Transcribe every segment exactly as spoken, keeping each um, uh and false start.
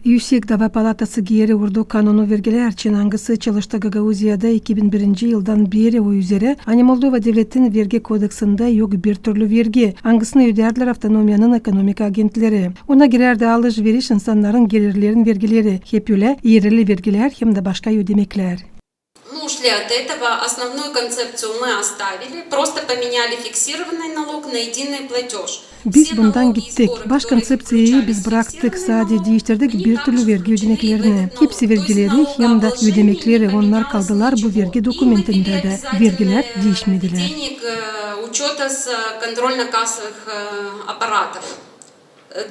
Üüsek Dava palatası geeri urdu kanonu vergilär için, angısı çalıştı Gagauziyada iki bin birinci yıldan beeri o üzerä, ani Moldova devletin vergi kodeksindä yok bir türlü vergi, angısını ödärdilär avtonomiyanın ekonomika agentleri. Ona girärdi alış-veriş, insannarın gelirlerin vergileri, hep ölä, ereli vergilär hem dä başka ödemeklär. Мы ушли от этого, основную концепцию мы оставили, просто поменяли фиксированный налог на единый платёж. Biz bundan gittik. Baş konţepţiyayı biz braktık, sade diiştirdik bir türlü vergi ödemeklerini. Hepsi vergileri hem dä ödemekleri, onnar kaldılar bu vergi dokumentindä dä. Vergilär diişmedilär. Денег, э, учёта с, э, контрольно-кассовых, э, аппаратов.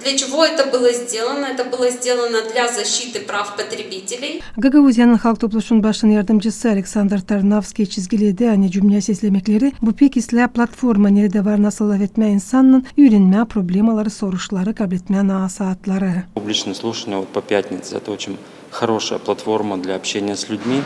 Для чего это было сделано? Это было сделано для защиты прав потребителей. Gagauziyanın Halk Topluşunun başın yardımcısı Aleksandr Tarnavskiy çizgiledi, ani cümnä seslemekleri bu pek islää platforma, neredä var nasıl lafetmää insannan, üürenmää problemaları, soruşları, kabletmää nasaatları. Публичные слушания вот по пятницам, это очень хорошая платформа для общения с людьми,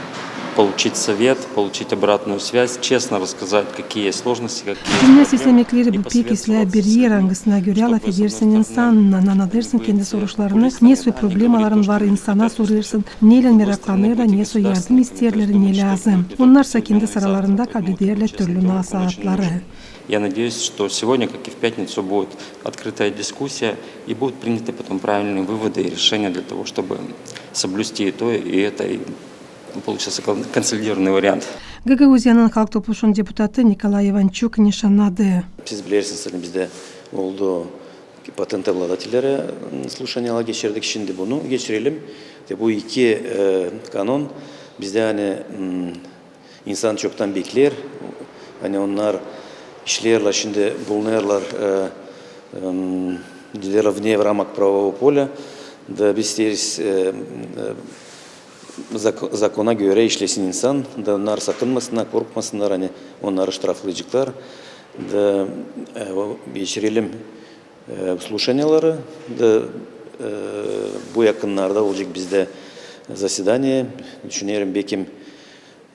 получить совет, получить обратную связь, честно рассказать, какие есть сложности, какие есть проблемы. Cümnä seslemekleri bu pek islää bir er, angısına görä lafedersin insannan, annadırsın kendi soruşlarını, ne soy problemaların var, insana sorêrsın, nelän meraklanêrlar, ne soy yardım isteerlär, ne lääzım. Onnarsa kendi sıralarında kablederlär türlü nasaatları. Я надеюсь, что сегодня, как и в пятницу, будет открытая дискуссия и будут приняты потом правильные выводы и решения для того, чтобы соблюсти и то, и это, и получился кон-, консолидированный вариант. Gagauziyanın Halk Topluşunun deputatı Nikolay İvançuk nişannadı. Siz bilersiniz, ani bizdä oldu patent обладателлерä, m, слушаниялар geçirdik, şindi bunu geçirelim. Te bu iki, e, kanon bizdä, ani, m, insan çoktan bekleer. Ani onnar işleerlär, şindi bulunêrlar, e, em, deyäl, вне рамок правового поля. Da biz isteeriz, e, e, zak-, zakona görä işlesin insan, da onnar sakınmasınnar, korkmasınnar, ani onnarı ştraflayaceklar. Da, e, o, geçirelim, e, слушаниялары, da, e, bu yakınnarda olacek bizdä заседание. Düşünerim, bekim,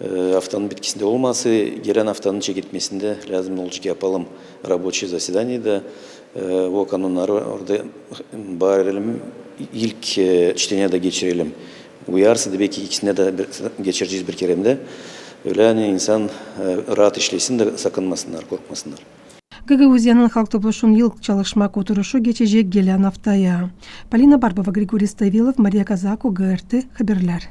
E, aftanın bitkisindä olmasa, gelän aftanın çeketmesindä lääzım olacek yapalım рабочее заседание da, e, o kanonnarı orada bari ilk, e, çteniyedä geçirelim. Uyarsa da bekim ikisindä dä bir, geçirecez bir kerä dä. Ölä ani insan, e, raat işlesin da sakınmasınnar, korkmasınnar. Gagauziyanın Halk Topluşunun ilk çalışmak oturuşu geçecek gelän aftaya. Polina Barbova, Grigoriy Stavilov, Mariya Kazako, GRT Haberlär.